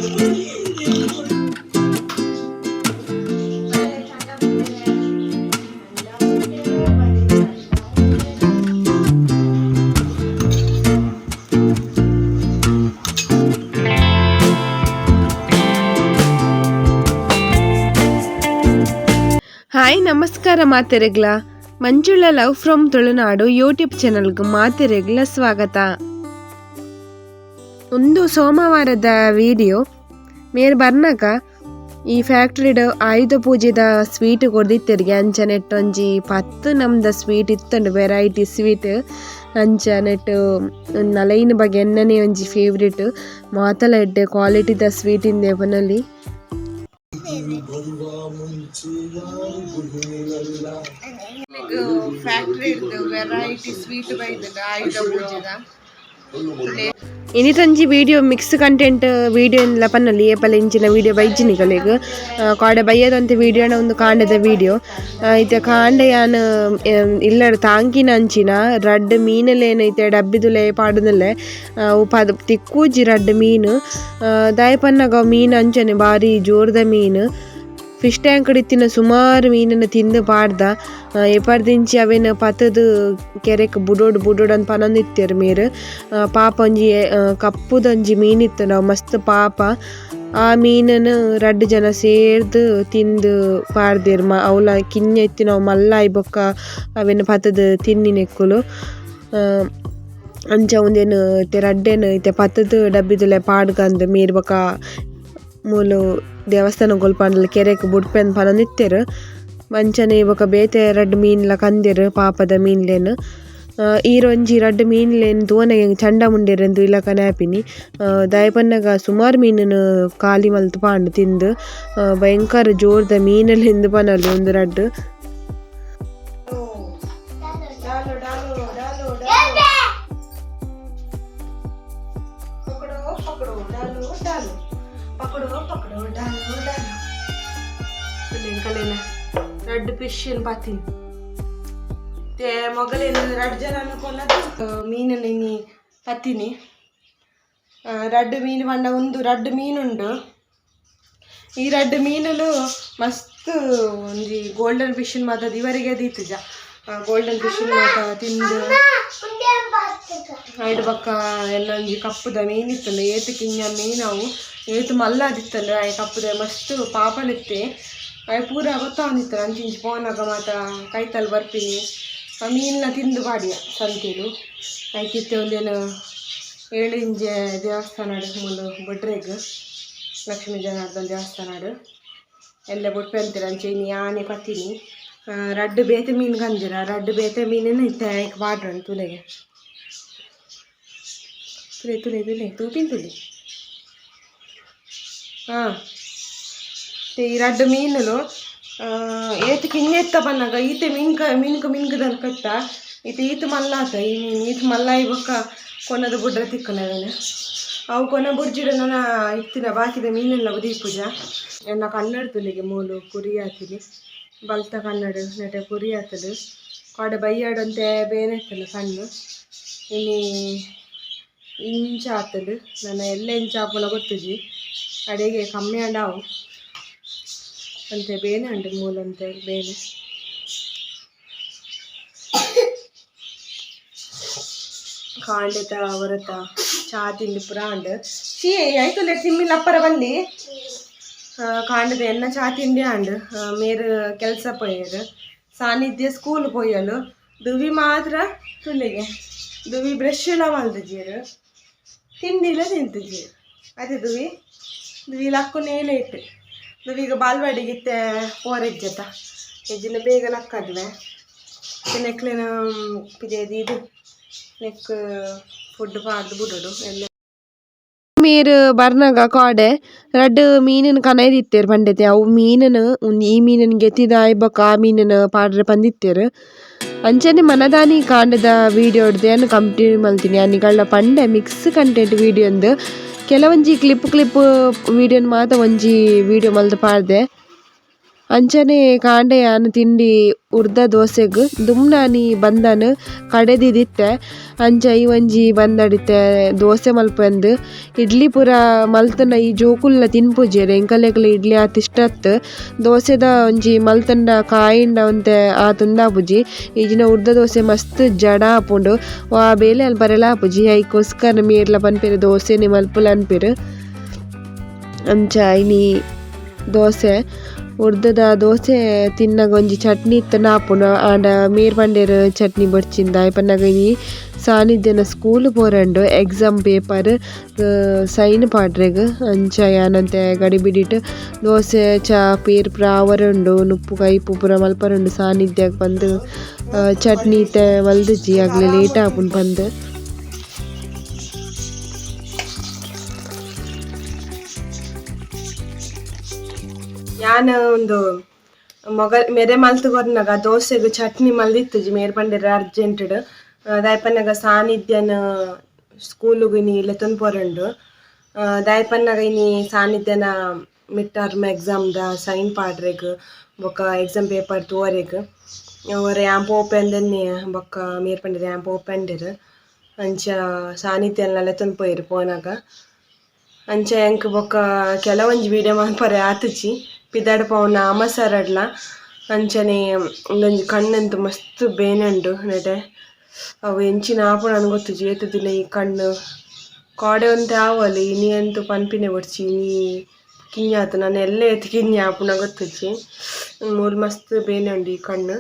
Hi ನಮಸ್ಕಾರ ಮಾತೆರೆಗ್ಲ, Manjula love from Tulunadu YouTube ಚಾನಲ್ಗೆ ಮಾತೆರೆಗ್ಲ ಸ್ವಾಗತ. ಒಂದು ಸೋಮವಾರದ ವಿಡಿಯೋ. ಮೇರ್ ಬರ್ನಾಗ ಈ ಫ್ಯಾಕ್ಟ್ರಿಡ್ ಆಯುಧ ಪೂಜೆದ ಸ್ವೀಟ್ ಕೊರ್ದಿತ್ತೆರ್ಗೆ. ಅಂಚನೆಟ್ ಒಂಜಿ 10 ನಮ್ದ ಸ್ವೀಟ್ ಇತ್ತಂಡು, ವೆರೈಟಿ ಸ್ವೀಟ್. ಅಂಚನೆಟ್ ನಲೈನ್ ಬಗ್ಗೆ ಎನ್ನನೆ ಒಂಜಿ ಫೇವ್ರೇಟ್, ಮಾತಲ ಎಡ್ಡೆ ಕ್ವಾಲಿಟಿದ ಸ್ವೀಟ್ ಇಂದೆ ಪನೊಲಿ. Factory variety sweet ಬೈದ ಆಯುಧ ಪೂಜೆದ. ಇನಿತಂಜಿ video mix content video ಇಂದ್ಲ ಪನ್ನೊಲಿ. ಏಪಲ ಇಂಚಿನ ವಿಡಿಯೋ ಬೈಜಿನಿಗಲೆಗ್ ಕಾಡೆ ಬಯ್ಯದಂತೆ ವಿಡಿಯೋನ ಒಂದು ಕಾಂಡದ ವಿಡಿಯೋ. ಇತ್ತೆ ಕಾಂಡೆ ಯಾನ್ ಇಲ್ಲಡ್ ತಾಂಕಿನ ಅಂಚಿನ ರಡ್ಡ್ ಮೀನುಲೇನ್ ಇತ್ತೆ ಡಬ್ಬಿದುಲೆ ಪಾಡುದಲ್ಲೆ. ಅವು ಪದ ತಿಕ್ಕೂಜಿ ರಡ್ಡ್ ಮೀನು. ದಾಯೆ ಪನ್ನಗ ಅವು ಮೀನು ಅಂಚನೆ ಬಾರಿ ಜೋರ್ದ ಮೀನು. ಫಿಶ್ ಟ್ಯಾಂಕ್ ಇತ್ತಿನ ಸುಮಾರು ಮೀನನ್ನು ತಿಂದು ಪಾಡ್ದ. ಎಪರ್ದಿಂಚಿ ಅವೆನ್ ಪತುದು ಕೆರೆಕ್ ಬುಡೋಡು ಬುಡೋಡು ಅಂದ್ ಪನೊಂದಿತ್ತೆರ್ ಮೇರ್. ಪಾಪ ಒಂಜಿ ಕಪ್ಪುದೊಂಜಿ ಮೀನ್ ಇತ್ತುಂಡು, ಅವು ಮಸ್ತ್ ಪಾಪ. ಆ ಮೀನನ್ ರಡ್ಡ್ ಜನ ಸೇರ್ದ್ ತಿಂದು ಪಾಡ್ದೆರ್. ಅವ್ಲ ಕಿನ್ಯ ಇತ್ತಿನವು ಮಲ್ಲ ಆಯಿ ಬೊಕ್ಕ ಅವೆನ್ ಪತುದು ತಿನ್ನಿನೆಕ್ಕುಲು. ಅಂಚ ಉಂದೆನ್ ಇತ್ತೆ ರಡ್ಡೆನ್ ಇತ್ತೆ ಪತುದು ಡಬ್ಬಿದುಲೆ ಪಾಡ್ಗಂದ್ ಮೇರ್ ಬೊಕ ಮೂಲು ದೇವಸ್ಥಾನ ಒಲ್ಪ ಕೆರೆಕ್ ಬುಡ್ಪೆಂದ್ ಪನೊಂದಿತ್ತೆರ್. ಅಂಚನೆ ಬೊಕ ಬೇತೆ ರಡ್ಡ್ ಮೀನ್ಲ ಕಂದೆರ್ ಪಾಪದ ಮೀನ್ಲೆನ್. ಈರೊಂಜಿ ರಡ್ಡ್ ಮೀನ್ಲೆನ್ ತೂವನಗ ಎಂಕ್ ಚಂಡ ಮುಂಡೇರ್ ಇಲಕನೆ ಆಪಿನಿ. ದಾಯೆ ಪನ್ನಗ ಸುಮಾರ್ ಮೀನುನು ಖಾಲಿ ಮಲ್ತ್ ಪಾಂಡ್ ತಿಂದು. ಭಯಂಕರ ಜೋರ್ದ ಮೀನುಲೆಂದ್ ಪನೊಲಿ ಉಂದು ರಡ್ಡ್. ಪಕಡೋ ಡಾಲೋ ಡಾಲೋ, ಪಕಡೋ ಪಕಡೋ ಡಾಲೋ ಡಾಲೋ. ಕಲೆನ ರಡ್ಡ್ ಫಿಶ್ ಪಾತಿನಿ. ते ಮೊಗಲೇನು ರಡ್ಡ್ ಜನ ಕೊನದು ಮೀನನ್ನು ಇನಿ ಪತ್ತಿನಿ. ರಡ್ಡ್ ಮೀನು ಪಂಡ ಒಂದು ರಡ್ಡ್ ಮೀನುಂಡು. ಈ ರಡ್ಡ್ ಮೀನುಲು ಮಸ್ತ್ ಒಂಜಿ ಗೋಲ್ಡನ್ ಫಿಶ್ ಮಾತ ದಿವರಿಗೆ ದೀತುಜ. ಗೋಲ್ಡನ್ ಫಿಶ್ ಮಾತ ತಿಂದು ಐಡ್ ಬೊಕ್ಕ ಎಲ್ಲ ಒಂಜಿ ಕಪ್ಪುದ ಮೀನು ಇತ್ತುಂಡು. ಏತ್ ಕಿಂಜ ಮೀನು ಅವು, ಏತ್ ಮಲ್ಲ ಆದಿತ್ತುಂಡು. ಆಯ್ ಕಪ್ಪುದ ಮಸ್ತ್ ಪಾಪಲಿತ್ತೆ. ಆಯ್ ಪೂರ ಗೊತ್ತಾವೊಂದಿತ್ತು. ಅಂಚಿ ಇಂಚಿ ಪೋನಗ ಮಾತ ಕೈತಲ್ ಬರ್ಪಿನಿ. ಆ ಮೀನ್ಲ ತಿಂದು ಪಾಡಿಯ ಸಂತೆಲು. ಐಕಿತ್ತೆ ಒಂದೇನು ಏಳಿಂಜೆ ದೇವಸ್ಥಾನ ಮೂಲು ಬೊಡ್ರೆಗ್ ಲಕ್ಷ್ಮೀ ಜನಾರ್ದನ ದೇವಸ್ಥಾನ ಎಲ್ಲ ಬೊಟ್ಪೆ ಅಂತೀರ. ಅಂಚೆ ಇನಿ ಯಾನೆ ಪತ್ತಿನಿ. ರಡ್ಡ್ ಬೇತೆ ಮೀನು ಕಂದಿರ. ರಡ್ಡ್ ಬೇತೆ ಮೀನನ್ನು ಇತ್ತೆ ಐಕ್ ಪಾಡ್ರನ್. ತುಲೆಗೆ ತುಲೆ ತುಲೆ ತುಲೆ ತೂಪಿನ ತುಲೆ. ಹಾಂ, ಈ ರಡ್ಡ್ ಮೀನುಲು ಏತ್ ಕಿನ್ಯ ಇತ್ತ ಪನ್ನಗ ಈತೆ ಮಿನ್ಕ ಮಿನ್ಕ ಮಿನ್ಕದಲ್ ಕಟ್ಟ. ಈತೆ ಈತ್ ಮಲ್ಲಾತ. ಈ ಮೀನು ಈತ್ ಮಲ್ಲಾಯಿ ಬೊಕ್ಕ ಕೊನದ ಬುಡ್ರ ತಿಕ್ಕುನವೇನು. ಅವು ಕೊನ ಬುಡ್ಜಿಡ ನನ ಇತ್ತಿನ ಬಾಕಿದ ಮೀನೆಲ್ಲ ದೀಪುಜ. ಎನ್ನ ಕನ್ನಡ ತುಲಿಗೆ ಮೂಲು ಕುರಿ ಆತಿನಿ. ಬಲ್ತ ಕನ್ನಡ ನೆಟೆ ಕುರಿ ಆತದು. ಕಾಡೆ ಬೈಯಾಡಂತೆ ಬೇನೆ ಇತ್ತಲ್ಲ ಕಣ್ಣು. ಇನಿ ಇಂಚ ಆತದು ನನ್ನ ಎಲ್ಲ ಇಂಚ ಆಪುನ ಗೊತ್ತುಜಿ. ಅಡೆಗೆ ಕಮ್ಮಿ ಆಂಡಾವು ಅಂತೆ. ಬೇನೆ ಉಂಟು ಮೂಲಂತೆ ಬೇನೆ. ಕಾಂಡೆತ ಹೊರತ ಚಾ ತಿಂಡಿ ಪುರ ಅಂಡ್ she ಆಯ್ತು ತಿಮ್ಮಿಲ್ಲ ಅಪ್ಪರ ಬಲ್ಲಿ. ಕಾಂಡದ ಎನ್ನ ಚಾ ತಿಂಡಿ ಅಂಡ್. ಮೇರ್ ಕೆಲಸ ಪೋಯೆರ್, ಸಾನ್ನಿಧ್ಯ ಸ್ಕೂಲ್ ಪೋಯಲು. ದುವಿ ಮಾತ್ರ ತುಲಿಗೆ ದುವಿ ಬ್ರಷ್ ಎಲ್ಲ ಮಲ್ದಿಜೆರ್, ತಿಂಡಿಲ ತಿಂತಿಜೆರ್. ಅದೇ ದುವಿ ದುವಿ ಲಕ್ಕುನೇ ಲೇಟ್. ದುವಿಗ ಬಾಲ್ವಾಡಿಗೆ ಇತ್ತೆ ಪೋರೆಜ್ಜತ ಎಜ್ಜಿನ ಬೇಗ ಲಕ್ಕದ್ವೆ. ನೆಕ್ಲೆನ ಪಿದೇದಿ ಇದು ನೆಕ್ ಫುಡ್ ಪಾಡ್ದು ಬುಡೋಡು ಎಲ್ಲ. ಮೇರ್ ಬರ್ನಗ ಕಾಡೆ ರಡ್ಡ್ ಮೀನನ್ ಕನೈದಿತ್ತೆರ್ ಪಂಡೆತೆ. ಅವು ಮೀನನ್ ಈ ಮೀನನ್ ಗೆತ್ತಿದಾಯ್ ಬೊಕ ಆ ಮೀನನ್ ಪಾಡ್ರೆ ಪಂದಿತ್ತೆರ್. ಅಂಚನೆ ಮನದಾನಿ ಕಾಂಡದ ವಿಡಿಯೋ ಯಾನ್ ಕಂಟಿನ್ಯೂ ಮಲ್ತಿನಿ. ಯಾನ್ ಪಂಡೆ mix content video ಅಂದ್. ಕೆಲವೊಂಜಿ ಕ್ಲಿಪ್ ಕ್ಲಿಪ್ ವಿಡಿಯೋನ್ ಮಾತ ಒಂಜಿ ವಿಡಿಯೋ ಮಲ್ತ್ ಪಾಡ್ದೆ. ಅಂಚನೆ ಕಾಂಡೆ ಯಾನ್ ತಿಂಡಿ ಉರ್ದ ದೋಸೆಗ್ ದುಮ್ನಾನಿ ಬಂದನ್ ಕಡೆದಿದಿತ್ತೆ ಅಂಚ ಈ ಒಂಜಿ ಬಂದಡಿತ್ತೆ ದೋಸೆ ಮಲ್ಪಂದು ಇಡ್ಲಿ ಪೂರ ಮಲ್ತನ ಈ ಜೋಕುಲ್ಲ ತಿನ್ಪುಜೆರ್ ಎಂಕಲೆಗ್ಲ ಇಡ್ಲಿ ಆತ್ ಇಷ್ಟ ದೋಸೆದ ಒಂಜಿ ಮಲ್ತಂಡ ಕಾಯಿಂಡ ಒಂತೆ ಆತುಂದಾಪುಜಿ ಇಜಿನ ಉರ್ದ ದೋಸೆ ಮಸ್ತ್ ಜಡ ಆಪುಂಡು ವಾ ಬೇಲೆ ಅಲ್ಪ ಬರೆಲ ಆಪುಜಿ ಐಕೋಸ್ಕರ ಮೇರ್ಲ ಪನ್ಪೆರ್ ದೋಸೆನೆ ಮಲ್ಪುಲ ಅನ್ಪೆರ್ ಅಂಚ ಇನಿ ದೋಸೆ ಉರ್ದದ ದೋಸೆ ತಿನ್ನಗ ಒಂಜಿ ಚಟ್ನಿ ಇತ್ತಂಡ ಆಪುಂಡು ಆಂಡ ಮೇರ್ ಪಂಡೆರ್ ಚಟ್ನಿ ಬೊರ್ಚಿಂದ ಪನ್ನಗ ಇನಿ ಸಾನಿಧ್ಯನ ಸ್ಕೂಲ್ ಪೋರಂಡು ಎಕ್ಸಾಮ್ ಪೇಪರ್ ಸೈನ್ ಪಾಡ್ರೆಗ್ ಅಂಚ ಯಾನಂತೆ ಗಡಿಬಿಡಿಟ್ ದೋಸೆ ಚಾ ಪೇರ್ ಪೂರ ಆವರುಂಡು ನುಪ್ಪು ಕೈಪು ಪೂರ ಮಲ್ಪರುಂಡು ಸಾನಿಧ್ಯಗ್ ಪಂದ್ ಚಟ್ನಿ ಇತ್ತೆ ಮಲ್ದಿಜಿ ಅಗ್ಲೆ ಲೇಟ್ ಆಪುಂಡು ಪಂದ್. ಯಾನ್ ಉಂದು ಮೊಗ ಮೆರೆ ಮಲ್ತ್ ಕೊರ್ನಗ ದೋಸೆಗ್ ಚಟ್ನಿ ಮಲ್ದಿತ್ತುಜಿ ಮೇರ್ ಪಂಡೆರ್ ಅರ್ಜೆಂಟ್ ದಾಯೆ ಪನ್ನಗ ಸಾನಿಧ್ಯನ ಸ್ಕೂಲುಗು ಇನಿ ಲೆತೊಂದು ಪೋರುಂಡು ದಾಯೆ ಪನ್ನಗ ಇನಿ ಸಾನಿಧ್ಯನ ಮಿಡ್ ಟರ್ಮ್ ಎಕ್ಸಾಮ್ ದ ಸೈನ್ ಪಾಡ್ರೆಗ್ ಬೊಕ್ಕ ಎಕ್ಸಾಮ್ ಪೇಪರ್ ತೂವರೆಗ್ ಒರ ಯಾನ್ ಪೋಪೆಂದೆನ್ನೆ ಬೊಕ್ಕ ಮೇರ್ ಪಂಡೆರ್ ಯಾನ್ ಪೋಪೆಂಡೆರ್ ಅಂಚ ಸಾನಿಧ್ಯನ್ಲ ಲೆತೊಂದು ಪೋಯೆರ್ ಪೋನಗ ಅಂಚ ಎಂಕ್ ಬೊಕ್ಕ ಕೆಲವೊಂಜಿ ವೀಡಿಯೋ ಮಲ್ಪರೆ ಆತುಜಿ ಪಿದಾಡ್ ಪೋವುನ ಅಮಸರಡ್ಲ ಅಂಚನೆ ಉಂದೊಂಜಿ ಕಣ್ಣಂತು ಮಸ್ತ್ ಬೇನೆ ಉಂಡು ನೆಟೆ ಅವು ಎಂಚಿನ ಆಪುಂಡು ಅಂದ್ ಗೊತ್ತುಜಿ ಏತ್ ದಿನ ಈ ಕಣ್ಣು ಕೋಡೆ ಒಂತೆ ಆವೊಲಿ ಇನಿ ಅಂತೂ ಪನ್ಪಿನೆ ಬೊಡ್ಚಿ ಇನಿ ಕಿഞ്ഞ ಆತು ನನ ಎಲ್ಲೆ ಏತ್ ಕಿഞ്ഞ ಆಪುನ ಗೊತ್ತುಜಿ ಮೂಲು ಮಸ್ತ್ ಬೇನೆ ಉಂಡು ಈ ಕಣ್ಣು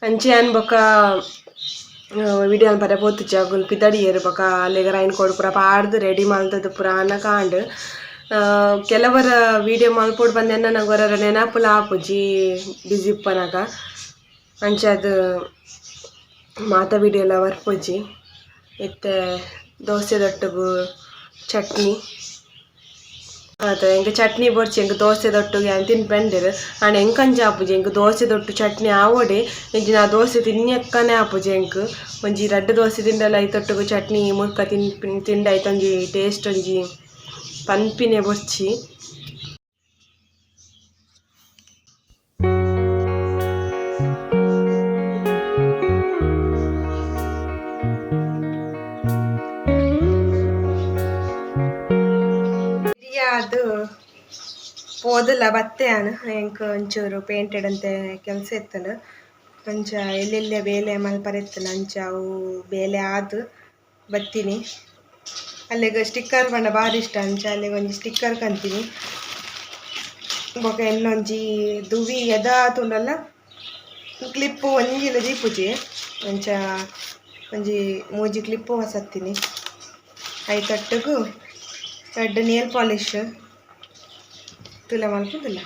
ಅಂಚೆ ಯಾನ್ ಬೊಕ್ಕ ವಿಡಿಯೋ ಮಲ್ಪರೆ ಪೋತುಜಿ ಅಗುಲು ಪಿದಡಿಯೆರ್ ಬೊಕ್ಕ ಅಲ್ಲೆಗ್ ರೈನ್ ಕೋಟ್ ಪೂರ ಪಾಡ್ದ್ ರೆಡಿ ಮಲ್ತುದು ಪೂರ ಆಂಡ್ ಕೆಲವರ ವಿಡಿಯೋ ಮಲ್ಪೊಡು ಪಂದ್ ಎನ್ನನ ಒರರ ನೆನಪುಲ ಆಪುಜಿ ಬಿಜಿ ಇಪ್ಪನಗ ಅಂಚ ಅದು ಮಾತ ವಿಡಿಯೋಲ ಬರ್ಪುಜಿ ಇತ್ತೆ ದೋಸೆದೊಟ್ಟುಗು ಚಟ್ನಿ ಆತ ಎಂಕ್ ಚಟ್ನಿ ಬೊರ್ಚಿ ಎಂಕ್ ದೋಸೆದೊಟ್ಟುಗು ಯಾನ್ ತಿನ್ಪೆಂಡೆರ್ ಆಂಡ ಎಂಕ್ ಅಂಚ ಆಪುಜಿ ಎಂಕ್ ದೋಸೆದೊಟ್ಟು ಚಟ್ನಿ ಆವೊಡೆ ಇಜ್ಜಿಂಡ ಆ ದೋಸೆ ತಿನ್ಯಕ್ಕನೆ ಆಪುಜಿ ಎಂಕ್ ಒಂಜಿ ರಡ್ಡ್ ದೋಸೆ ತಿಂಡಲ ಐತೊಟ್ಟುಗು ಚಟ್ನಿ ಮುರ್ಕ ತಿಂಡ ಐತೊಂಜಿ ಟೇಸ್ಟ್ ಒಂಜಿ ಪನ್ಪಿನೆ ಬೊರ್ಚಿ. ಅದು ಪೋದುಲ ಬತ್ತೆ ಯಾನ್ ಎಂಕ್ ಒಂಚೂರು ಪೇಂಟೆಡ್ ಅಂತೆ ಕೆಲಸ ಇತ್ತುಂಡು ಅಂಚ ಎಲ್ಲೆಲ್ಲೆ ಬೇಲೆ ಮಲ್ಪರೆ ಇತ್ತುಂಡು ಅಂಚ ಅವು ಬೇಲೆ ಆದ್ ಬತ್ತೀನಿ ಅಲ್ಲೆಗ್ ಸ್ಟಿಕ್ಕರ್ ಪಂಡ ಬಾರಿ ಇಷ್ಟ ಅಂಚ ಅಲ್ಲೆಗ್ ಒಂಜಿ ಸ್ಟಿಕ್ಕರ್ ಕಂತೀನಿ ಬೊಕ ಎನ್ನೊಂಜಿ ದುವಿ ಎದ ತೂಂಡಲ ಕ್ಲಿಪ್ಪು ಒಂಜಿಲ ದೀಪುಜಿ ಅಂಚ ಒಂಜಿ ಮೂಜಿ ಕ್ಲಿಪ್ಪು ಹೊಸತ್ತೀನಿ ಐತೊಟ್ಟುಗು ರಡ್ಡ್ ನೇಲ್ ಪಾಲಿಶ್ ತುಲೆ ಮಲ್ಪುಂದಿಲ್ಲ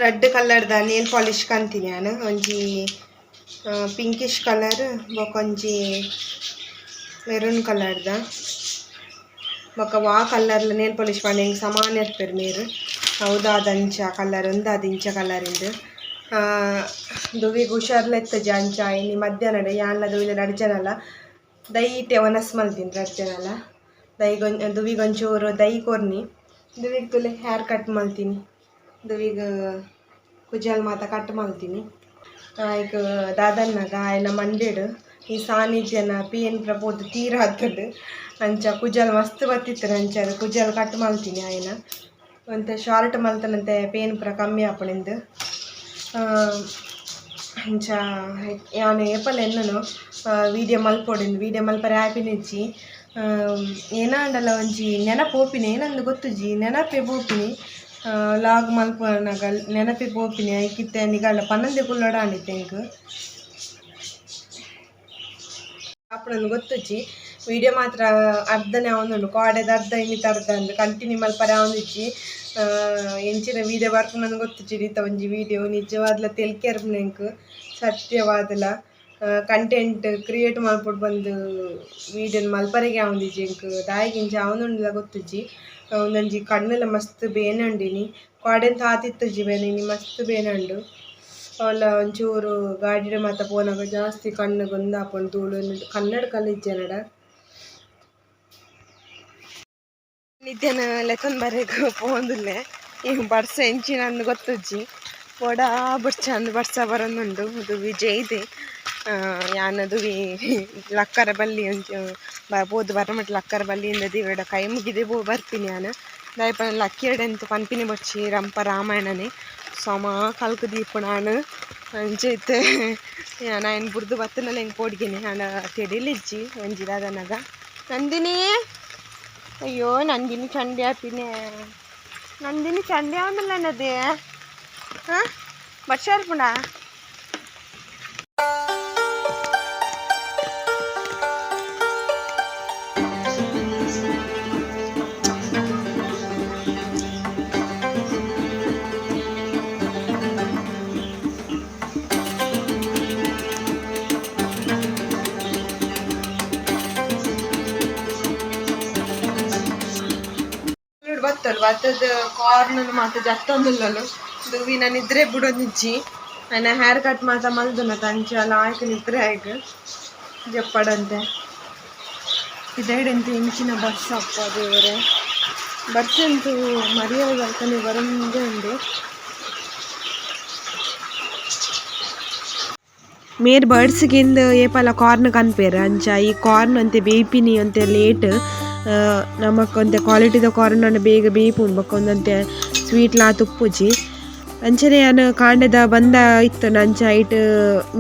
ರೆಡ್ ಕಲರ್ದ ನೇಲ್ ಪಾಲಿಶ್ ಕಂತೀನಿ ಯಾನ್ ಒಂಜಿ ಪಿಂಕಿಶ್ ಕಲರ್ ಬೊಕ ಒಂಜಿ ಮೆರೂನ್ ಕಲರ್ದ ಬೊಕ ವಾ ಕಲರ್ಲ ನೇಲ್ ಪಾಲಿಶ್ ಪಂಡ ಎಂಕ್ ಸಮಾನ ಇರ್ಪೆರ್ ಮೇರ್ ಅವು ಕಲರ್ ಉಂದಾದ ಇಂಚ ಕಲರ್ ಇಂದ್ ದುವಿಗ್ ಹುಷಾರ್ಲ ಇತ್ತುಜಿ ಅಂಚ ಇನಿ ಮಧ್ಯಾಹ್ನಡ್ ಯಾನ್ಲ ದುವಿಲ ರಡ್ಡ್ ಜನಲ ದೈಟೆ ವನಸ್ ಮಲ್ದಿನಿ ರಡ್ಡ್ ಜನಲ ದೈಗ್ ದುವಿಗ್ ಒಂಚೂರು ದೈ ಕೊರ್ನಿ ದುವಿಗ್ ತುಲೆ ಹೇರ್ ಕಟ್ ಮಲ್ತೀನಿ ದುವಿಗ್ ಕುಜಲ್ ಮಾತ ಕಟ್ ಮಲ್ತೀನಿ ಐಕ್ ದಾದನ್ನಗ ಆಯನ ಮಂಡೆಡ್ ಈ ಸಾನಿಧ್ಯನ ಪೇನ್ ಪೂರ ಪೋದು ತೀರ ಆತುಂಡು ಅಂಚ ಕುಜಲ್ ಮಸ್ತ್ ಬತ್ತಿತ್ತು ಅಂಚ ಅದು ಕುಜಲ್ ಕಟ್ ಮಲ್ತೀನಿ ಆಯನ ಒಂತೆ ಶಾರ್ಟ್ ಮಲ್ತನಂತೆ ಪೇನ್ ಪೂರ ಕಮ್ಮಿ ಆಪುಂಡು ಅಂಚ ಯಾನ್ ಏಪಲ ಎನ್ನುನು ವೀಡಿಯೋ ಮಲ್ಪೊಡು ವೀಡಿಯೋ ಮಲ್ಪರೆ ಆಪಿನಿಜ್ಜಿ ಏನಾಂಡಲ ಒಂಜಿ ನೆನಪು ಪೋಪಿನಿ ಏನಂದ್ ಗೊತ್ತುಜಿ ನೆನಪೇ ಪೋಪಿನಿ ಲಾಗ್ ಮಲ್ಪುನಗ ನೆನಪೇ ಪೋಪಿನಿ ಐಕಿತ್ತೆ ನಿಗಲ್ಲ ಪನಂದೆ ಕುಲ್ಲೊಡಾಂಡಿತ್ತೆ ಎಂಕ್ ಆಪುನಂದ್ ಗೊತ್ತುಜಿ ವೀಡಿಯೋ ಮಾತ್ರ ಅರ್ಧನೆ ಆವೊಂದುಂಡು ಕೋಡೆದ ಅರ್ಧ ಇನ್ನಿತ ಅರ್ಧ ಅಂದ್ ಕಂಟಿನ್ಯೂ ಮಲ್ಪರೆ ಆವೊಂದಿಜ್ಜಿ ಎಂಚಿನ ವೀಡಿಯೋ ಬರ್ಪುನಂದ್ ಗೊತ್ತುಜಿ ಇನಿತ ಒಂಜಿ ವೀಡಿಯೋ ನಿಜವಾದ್ಲ ತೆಲ್ಕೆ ಇರ್ಪುನ ಎಂಕ್ ಸತ್ಯವಾದಲ ಕಂಟೆಂಟ್ ಕ್ರಿಯೇಟ್ ಮಲ್ಪೊಡು ಬಂದು ವೀಡಿಯೋನ್ ಮಲ್ಪರೆಗೆ ಆವೊಂದಿಜ್ಜಿ ಎಂಕ್ ದಾಯೆಗ್ ಇಂಚ ಆವೊಂದುಂಡುಲ ಗೊತ್ತುಜಿ ಉಂದೊಂಜಿ ಕಣ್ಣುಲ ಮಸ್ತ್ ಬೇನೆ ಉಂಡು ಇನಿ ಕೋಡೆಂತ ಆತಿತ್ತುಜಿ ಬೇನೆ ಇನಿ ಮಸ್ತ್ ಬೇನೆ ಉಂಡು ಅವ್ಲ ಒಂಚೂರು ಗಾಡಿಡ್ ಮಾತ ಪೋನಗ ಜಾಸ್ತಿ ಕಣ್ಣುಗ್ ಉಂದಾಪುಂಡು ಧೂಳು ಕನ್ನಡಕಲ ಇಜ್ಜೆನಡ. ನಿತ್ಯನ ಲೆತ್ತೊಂದು ಬರೆಗ್ ಪೋವೊಂದುಲ್ಲೆ. ಈ ಬರ್ಸ ಎಂಚಿನ ಅಂದ್ ಗೊತ್ತುಜ್ಜಿ, ಪೋಡ ಬುಡ್ಚ ಅಂದ್ ಬರ್ಸ ಬರೊಂದುಂಡು. ದುವಿ ಜೈದೆ ಯಾನ್ ದುವಿ ಲಕ್ಕರ ಬಲ್ಲಿ ಒಂಜಿ ಪೋದು ಬರಮಟ್ಟ ಲಕ್ಕರ ಬಲ್ಲಿಂದ ದೇವೆಡ ಕೈ ಮುಗಿದೆ ಪೋ ಬರ್ಪಿನಿ ಯಾನ್. ದಾಯೆ ಪಂಡ ಲಕ್ಕಿಯೆರ್ಡ ಎಂತ ಪನ್ಪಿನಿ ಬೊರ್ಚಿ ರಂಪ ರಾಮಾಯಣನೆ ಸಮ ಕಲ್ಕ್ ದೀಪುನಾನ್. ಅಂಚ ಇತ್ತೆ ಯಾನ್ ಅಯನ್ ಬುಡ್ದು ಬತ್ತುಂಡಲ ಎಂಕ್ ಪೋಡಿಗೆನೆ, ಆಂಡ ತೆಡಿಲಿಜ್ಜಿ ಒಂಜಿ ದಾದನಗ. ನಂದಿನಿ, ಅಯ್ಯೋ ನಂದಿನಿ ಚಂಡಿ ಆಪಿನೆ, ನಂದಿನಿ ಚಂಡಿ ಆವೊಂದುಲ್ಲ ನದಿ. ಹಾಂ ವರ್ಷ ಬರ್ಪುಂಡಾ? ಬತ್ತಲ್ ಬತ್ತದ ಕಾರ್ನ್ ಮಾತ ಜತ್ತೊಂದುಲ್ಲಲು. ದುವಿನ ನಿದ್ರೆ ಬುಡೊಂದಿಜ್ಜಿ. ಅನ್ನ ಹೇರ್ ಕಟ್ ಮಾತ ಮಲ್ದುನ ಅಂಚ ಲಾಯ್ಕ್ ನಿದ್ರೆ ಆಯ್ಗ್ ಜಪ್ಪಡಂತೆ. ಪಿದಯ್ಡ್ ಇಂಚಿನ ಬರ್ಸ ಅಪ್ಪ ದೇವರೇ, ಬರ್ಸಂತೂ ಮರ್ಯಾದೆ ಅಲ್ಪನೆ ಬರೊಂದೇ ಉಂಡು. ಮೇರ್ ಬರ್ಡ್ಸ್ಗಿಂದ್ ಏಪಲ ಕಾರ್ನ್ ಕನ್ಪೆರ್, ಅಂಚ ಈ ಕಾರ್ನ್ ಒಂತೆ ಬೇಯ್ಪಿನಿ ಒಂತೆ ಲೇಟ್. ನಮಕ್ ಒಂತೆ ಕ್ವಾಲಿಟಿದ ಕಾರ್ನ್ ಆಂಡ ಬೇಗ ಬೇಯ್ಪುಂಡು, ಬೊಕ ಒಂದಂತೆ ಸ್ವೀಟ್ ಲಾ ತುಪ್ಪುಜಿ. ಅಂಚನೆ ಯಾನ್ ಕಾಂಡೆದ ಬಂದ ಇತ್ತುಂಡು, ಅಂಚ ಐಟ್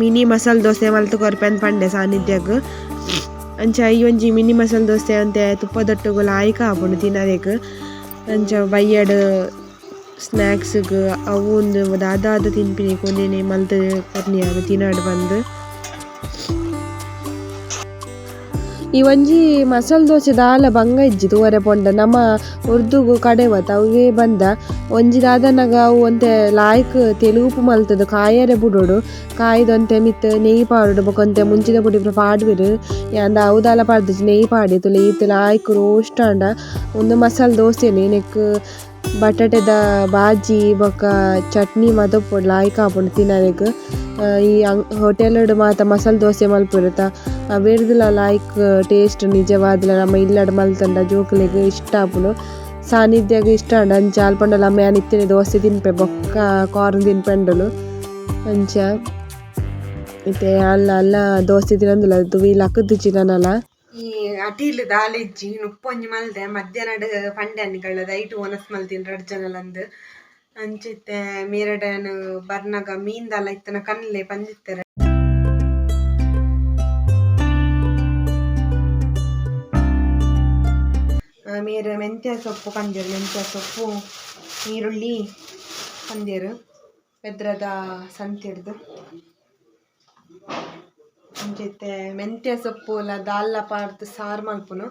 ಮಿನಿ ಮಸಾಲೆ ದೋಸೆ ಮಲ್ತ್ ಕೊರ್ಪೆ ಅಂದ್ ಪಂಡೆ ಸಾನ್ನಿಧ್ಯಗ್. ಅಂಚ ಈ ಒಂಜಿ ಮಿನಿ ಮಸಾಲೆ ದೋಸೆ ಒಂತೆ ತುಪ್ಪದೊಟ್ಟುಗು ಲಾಯ್ಕ್ ಆಪುಂಡು ತಿನರೆಗ್. ಅಂಚ ಬಯ್ಯಡ್ ಸ್ನ್ಯಾಕ್ಸ್ಗ್ ಅವು ಉಂದು ದಾದಾದ ತಿನ್ಪಿನಿ ಒಂಜೆನೆ ಮಲ್ತ್ ಕೊರ್ನಿ ಯಾನ್ ತಿನಡ್ ಪಂದ್. ಈ ಒಂಜಿ ಮಸಾಲೆ ದೋಸೆ ದಾಲ ಬಂಗ ಇಜ್ಜಿ ತೂವರೆ ಪೋಂಡ, ನಮ ಉರ್ದುಗು ಕಡೆವತ ಅವ್ವೇ ಬಂದ. ಒಂಜಿ ದಾದನಗ ಅವು ಒಂತೆ ಲಾಯ್ಕ್ ತೆಲುಪು ಮಲ್ತುದು ಕಾಯರೆ ಬುಡೊಡು, ಕಾಯ್ದು ಒಂತೆ ಮಿತ್ತ್ ನೆಯ್ಯಿ ಪಾಡೊಡು, ಬೊಕ ಒಂತೆ ಮುಂಚಿದ ಪೊಡಿ ಪೂರ ಪಾಡ್ವೆರ್. ಯಾನ್ ಅವು ದಾಲ ಪಾಡ್ದಿಜಿ, ನೆಯ್ಯಿ ಪಾಡಿ ತೂಲೆ ಈತ್ ಲಾಯ್ಕ್ ರೋಸ್ಟ್ ಆಂಡ. ಉಂದು ಮಸಾಲೆ ದೋಸೆನೆ, ನೆಕ್ಕ್ ಬಟಾಟೆದ ಬಾಜಿ ಬೊಕ ಚಟ್ನಿ ಮಾತ ಉಪ್ಪೊಡು, ಲಾಯ್ಕ್ ಆಪುಂಡು ತಿನರೆಗ್. ಈ ಹೋಟೆಲ್ ಮಾತ ಮಸಾಲೆ ದೋಸೆ ಮಲ್ಪುವೆರ್ ಅವೆರ್ದಲ ಲಾಯ್ಕ್ ಟೇಸ್ಟ್ ನಿಜವಾದ್ಲ ನಮ ಇಲ್ಲಡ್ ಮಲ್ತುಂಡ ಜೋಕುಲೆಗ್ ಇಷ್ಟ ಆಪುಂಡು. ಸಾನ್ನಿಧ್ಯಗ್ ಇಷ್ಟ ಆಂಡ್ ಅಂಚ ಅಲ್ಪ ಪಂಡಲ ಅಮ್ಮ ಯಾನ್ ಇತ್ತೆನೆ ದೋಸೆ ತಿನ್ಪೆ ಬೊಕ್ಕ ಕಾರ್ನ್ ತಿನ್ಪೆ ಪಂಡೊಲು. ಅಂಚ ಇತ್ತೆ ಅಲ್ಲ ಅಲ್ಲ ದೋಸೆ ತಿನೊಂದುಲ್ಲ, ದುವಿ ಲಕ್ಕುದಿಜ್ಜಿ ನನಲ. ಈ ಅಟಿಲ್ ದಾಲ ಇಜ್ಜಿ, ನುಪ್ಪೊಂಜಿ ಮಲ್ದೆ ಮಧ್ಯಾಹ್ನಡ್ ಪಂಡೆ ನಿಕಲ್ನ ಐಟ್ ವನಸ್ ಮಲ್ತಿನ ರಡ್ಡ್ ಜನಲಂದ್. ಅಂಚ ಇತ್ತೆ ಮೇರಡ ಯಾನ್ ಬರ್ನಗ ಮೀನ್ ದಾಲ ಇತ್ತನ ಕನ್ಲೆ ಪಂದಿತ್ತೆರ್. ಮೇರ್ ಮೆಂತ್ಯ ಸೊಪ್ಪು ಕಂದೆರ್, ಮೆಂತ್ಯ ಸೊಪ್ಪು ನೀರುಳ್ಳಿ ಕಂದೆರ್ ಬೆದ್ರದ ಸಂತೆಡ್ದ್. ಅಂಚ ಇತ್ತೆ ಮೆಂತ್ಯ ಸೊಪ್ಪುಲ ದಾಲ್ಲ ಪಾಡ್ದ್ ಸಾರ್ ಮಲ್ಪುನು.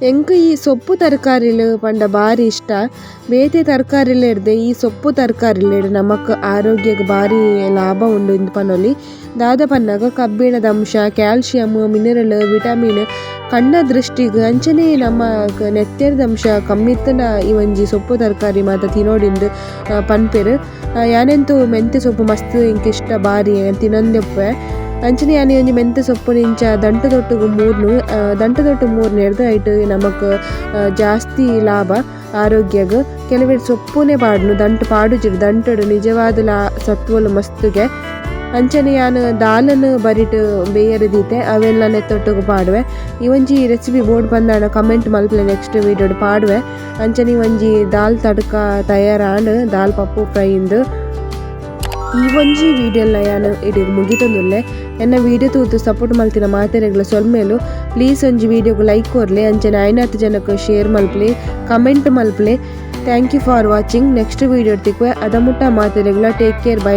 ಎಂಕ್ ಈ ಸೊಪ್ಪು ತರಕಾರಿಲು ಪಂಡ ಬಾರಿ ಇಷ್ಟ. ಬೇತೆ ತರಕಾರಿಲೆಡ್ದ್ ಈ ಸೊಪ್ಪು ತರಕಾರಿಲೆಡ್ ನಮಕ್ ಆರೋಗ್ಯಗ್ ಬಾರಿ ಲಾಭ ಉಂಡು ಇಂದ್ ಪನೊಲಿ. ದಾದ ಪನ್ನಗ ಕಬ್ಬಿಣದ ಅಂಶ, ಕ್ಯಾಲ್ಸಿಯಂ, ಮಿನರಲ್, ವಿಟಮಿನ್, ಕಣ್ಣ ದೃಷ್ಟಿಗ್ ಅಂಚನೆ ನಮ್ಮ ನೆತ್ತೆರ್ದ ಅಂಶ ಕಮ್ಮಿ ಇತ್ತ್ಂಡ ಈ ಒಂಜಿ ಸೊಪ್ಪು ತರಕಾರಿ ಮಾತ ತಿನೊಡಿಂದ್ ಪನ್ಪೆರ್. ಯಾನೆಂತು ಮೆಂತ್ಯ ಸೊಪ್ಪು ಮಸ್ತ್ ಎಂಕ್ ಇಷ್ಟ ಬಾರಿ ತಿನೊಂದೆ ಉಪ್ಪುವೆ. ಅಂಚನೆ ಯಾನ್ ಒಂಜಿ ಮೆಂತ್ಯ ಸೊಪ್ಪುನು ಇಂಚ ದಂಟದೊಟ್ಟುಗು ಮೂರ್ನು, ದಂಟದೊಟ್ಟು ಮೂರ್ನೆರ್ದ್ ಐಟ್ ನಮಕ್ ಜಾಸ್ತಿ ಲಾಭ ಆರೋಗ್ಯಗ್. ಕೆಲವೆರ್ ಸೊಪ್ಪುನೆ ಪಾಡುನು ದಂಟು ಪಾಡುಜೆರ್, ದಂಟುಡು ನಿಜವಾದಲ ಸತ್ವಲು ಮಸ್ತುಗೆ. ಅಂಚನೆ ಯಾನ್ ದಾಲನ್ ಬರಿಟ್ ಬೇಯರೆ ದೀತೆ, ಅವೆಲ್ಲ ನೆತ್ತೊಟ್ಟುಗು ಪಾಡುವೆ. ಈ ಒಂಜಿ ರೆಸಿಪಿ ಬೋರ್ಡ್ ಪಂದಾಂಡ ಕಮೆಂಟ್ ಮಲ್ಪುಲೆ, ನೆಕ್ಸ್ಟ್ ವೀಡಿಯೋಡ್ ಪಾಡುವೆ. ಅಂಚನೆ ಈ ಒಂಜಿ ದಾಲ್ ತಡ್ಕ ತಯಾರಾಂಡ್, ದಾಲ್ ಪಪ್ಪು ಫ್ರೈ ಇಂದ್. ಈ ಒಂಜಿ ವೀಡಿಯೋಲ ಯಾನ್ ಇಡೆಗ್ ಮುಗಿತೊಂದುಲ್ಲೆ. ಎನ್ನ ವೀಡಿಯೋ ತೂದು ಸಪೋರ್ಟ್ ಮಲ್ತಿನ ಮಾತೆರೆಗ್ಲ ಸೊಲ್ಮೆಲು. ಪ್ಲೀಸ್ ಒಂಜಿ ವೀಡಿಯೋಗ್ ಲೈಕ್ ಕೊರ್ಲೆ, ಅಂಚನೆ ಆಯಿನಾತ್ ಜನಕ್ ಶೇರ್ ಮಲ್ಪುಲೆ, ಕಮೆಂಟ್ ಮಲ್ಪುಲೆ. Thank you for watching. Next video ತಿಕ್ಕುವೆ, ಅದ ಮುಟ್ಟ ಮಾತೆರೆಗ್ಲ ಟೇಕ್ ಕೇರ್, ಬೈ.